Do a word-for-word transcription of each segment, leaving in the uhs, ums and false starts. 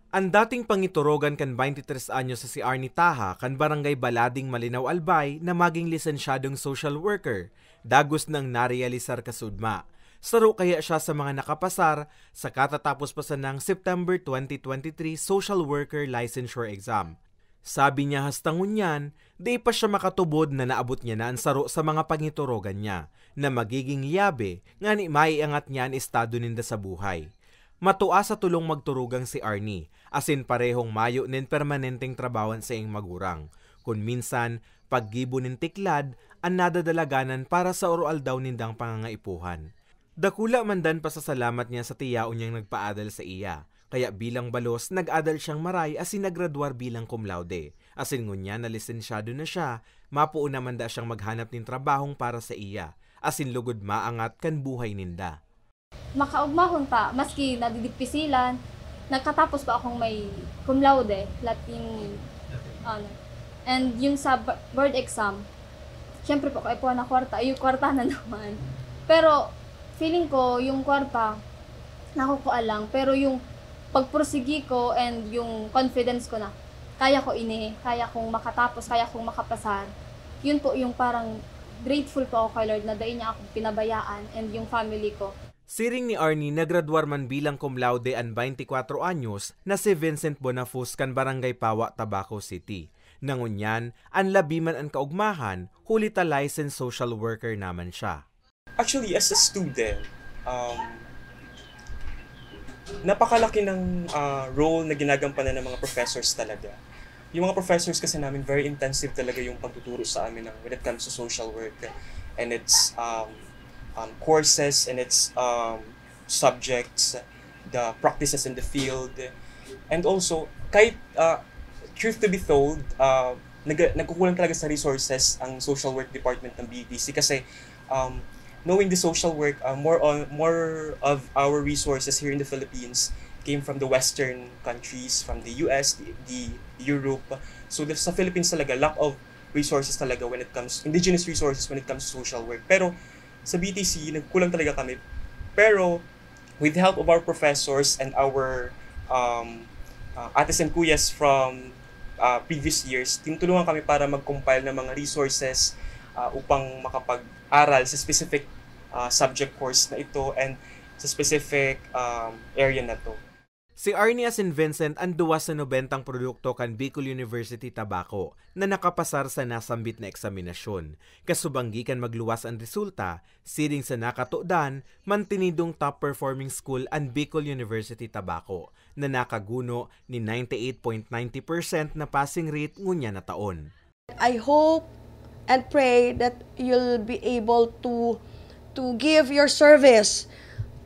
An dating pangiturogan kan twenty-three anyos na si Arnie Taha kan Barangay Balading, Malinao, Albay, na maging lisensyadong social worker, dagos nang narealisar kasudma. Saro kaya siya sa mga nakapasar sa katatapos pa sanang September twenty twenty-three social worker licensure exam. Sabi niya hasta ngunyan, dai pa siya makatubod na naabot niya na an saro sa mga pangiturogan niya na magiging liyabe ngani maiangat niya an estado ninda sa buhay. Matua sa tolong magturugang si Arnie, asin parehong mayo nin permanenteng trabaho an saiyang magurang. Kun minsan, paggibo nin tiklad an nadadalaganan para sa oroaldaw nindang pangangaipuhan. Dakula man dan pasasalamat niya sa tiyaon niyang nagpaadal sa iya. Kaya bilang balos, nag-adal siyang maray asin nagradwar bilang cum laude. Asin ngunyan na lisensyado na siya, mapoon naman da siyang maghanap nin trabahong para sa iya, asin lugod maangat kan buhay ninda. Makaugmahon ta, maski nadidipisilan, nagkatapos pa akong may cum laude, Latin, ano. And yung sa b- board exam, syempre po, kaipuhan na kwarta, ay yung kwarta na naman. Pero, feeling ko, yung kwarta, nakukuha lang. Pero yung pagpursigi ko and yung confidence ko na, kaya ko ini, kaya kong makatapos, kaya kong makapasar. Yun po yung parang grateful po ako kay Lord na dai niya ako pinabayaan and yung family ko. Siring ni Arnie, nagradwar man bilang cum laude an twenty-four anyos na si Vincent Bonafus kan Barangay Pawa, Tabaco City. Nangunyan, an labi man an kaugmahan, huli ta licensed social worker naman siya. Actually, as a student, um, napakalaki ng uh, role na ginagampanan ng mga professors talaga. Yung mga professors kasi namin, very intensive talaga yung pagtuturo sa amin ng, when it comes to social work and its um, um, courses and its um, subjects, the practices in the field. And also, kahit, uh, truth to be told, uh, nag- nagkukulang talaga sa resources ang social work department ng B T C kasi um, knowing the social work, uh, more on more of our resources here in the Philippines came from the Western countries, from the U S, the, the Europe. So the, sa Philippines talaga, lack of resources talaga when it comes, indigenous resources when it comes to social work. Pero sa B T C, nagkulang talaga kami. Pero with the help of our professors and our um, uh, ates and kuyas from uh, previous years, tinutulungan kami para mag-compile ng mga resources uh, upang makapag-aral sa specific uh, subject course na ito and sa specific um, area na to. Si Arnie asin Vincent an duwa sa nobentang produkto kan Bicol University Tabaco na nakapasar sa nasambit na eksaminasyon. Kasubanggi kan magluwas an resulta, siring sa nakatodan, mantinidong top performing school an Bicol University Tabaco na nakaguno nin ninety-eight point ninety percent na passing rate ngunyan na taon. I hope and pray that you'll be able to to give your service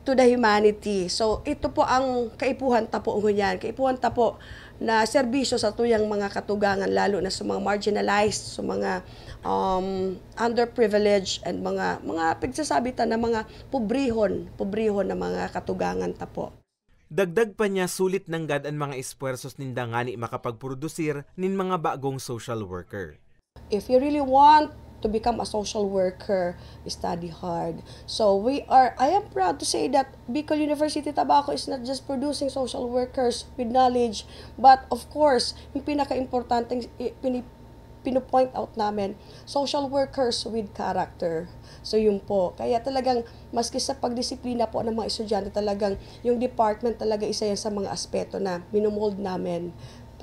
to the humanity. So ito po ang kaipuhan ta po ngunyan. Kaipuhan ta po na serbisyo sa tuyang mga katugangan, lalo na sa mga marginalized, sa mga um, underprivileged and mga mga pagsasabi ta na mga pobrihon, pobrihon na mga katugangan ta po. Dagdag pa niya, sulit nanggad an mga espuwersos ninda ngani makapagprodusir nin mga bagong social worker. If you really want to become a social worker, study hard. So we are, I am proud to say that Bicol University Tabaco is not just producing social workers with knowledge, but of course, yung pinaka-importanteng i- pini- pinu-point out namin, social workers with character. So yun po. Kaya talagang maski sa pagdisiplina po ng mga estudyante, talagang yung department talaga isa yan sa mga aspeto na minomold namin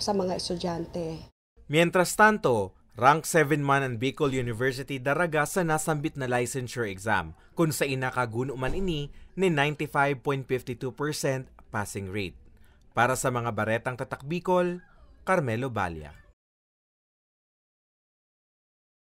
sa mga estudyante. Mientras tanto, rank seven man an Bicol University Daraga sa nasambit na licensure exam, kun sain nakaguno man ini nin ninety-five point fifty two percent passing rate. Para sa mga Baretang Tatak Bicol, Carmelo Balla.